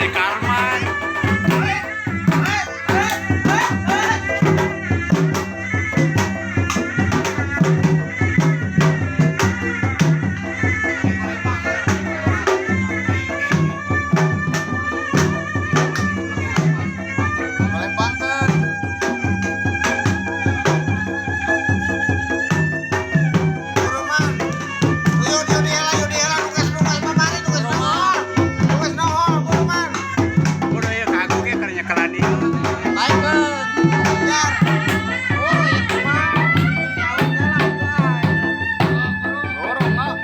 Di Karman. Lempangkeun. Buru man. Yuk, yuk diela, yuk diela, nu geus nu geus mamari, nu geus nohol. Nu geus nohol, buru man. Buru ieu kagok ge keur nyekelan ieu. Taikeun. Yar. Buru ieu mah. Jauh heula tuh. Buru mah.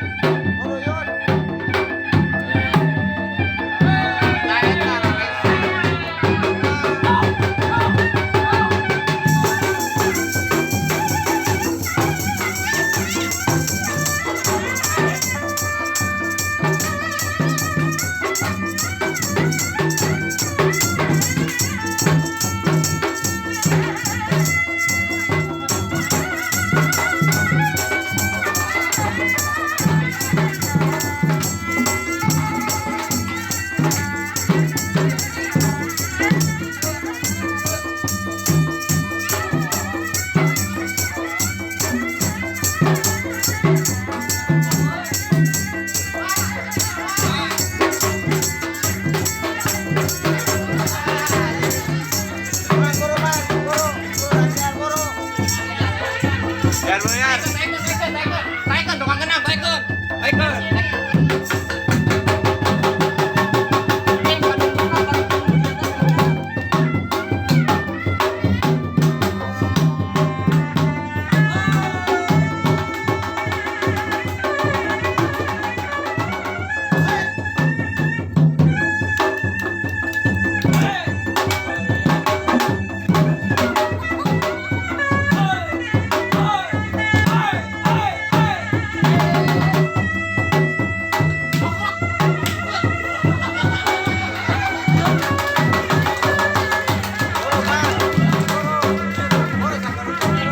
Buru yun. Nah, eta rese. Man, buru man, buru. Buru, anjar, buru. Yar buru yar. Taikeun, taikeun, taikeun. Taikeun tukang genang, taikeun. Taikeun. Buru man. Buru. Buru saburu buru.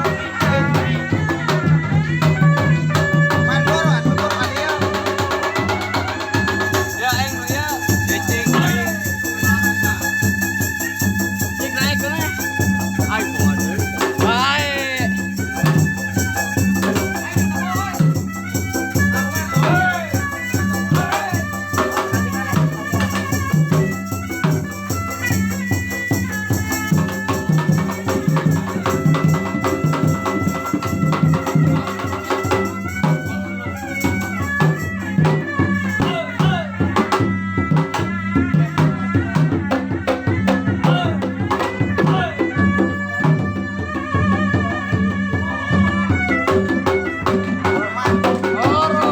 Man buru atuh buru ka dieu. Ya aing nu ya. Cicing aing. Cik naik geuleuh. Ai bodoh. Bae. Buru man. Buru.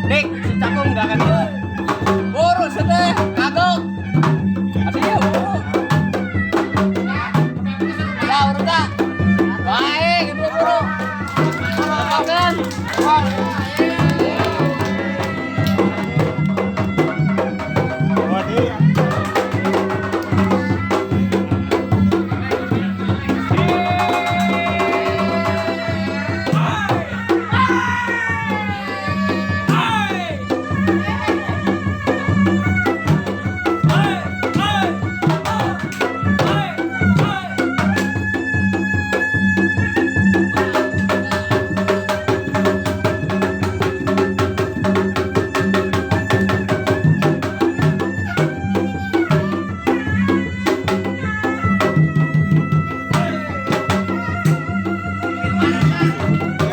Dik, si Cakung enggak akan dia. Buru sedeh, kagok. Asli ya, buru. Ya, buru tak. Baik, buru buru. Makan. Tuh.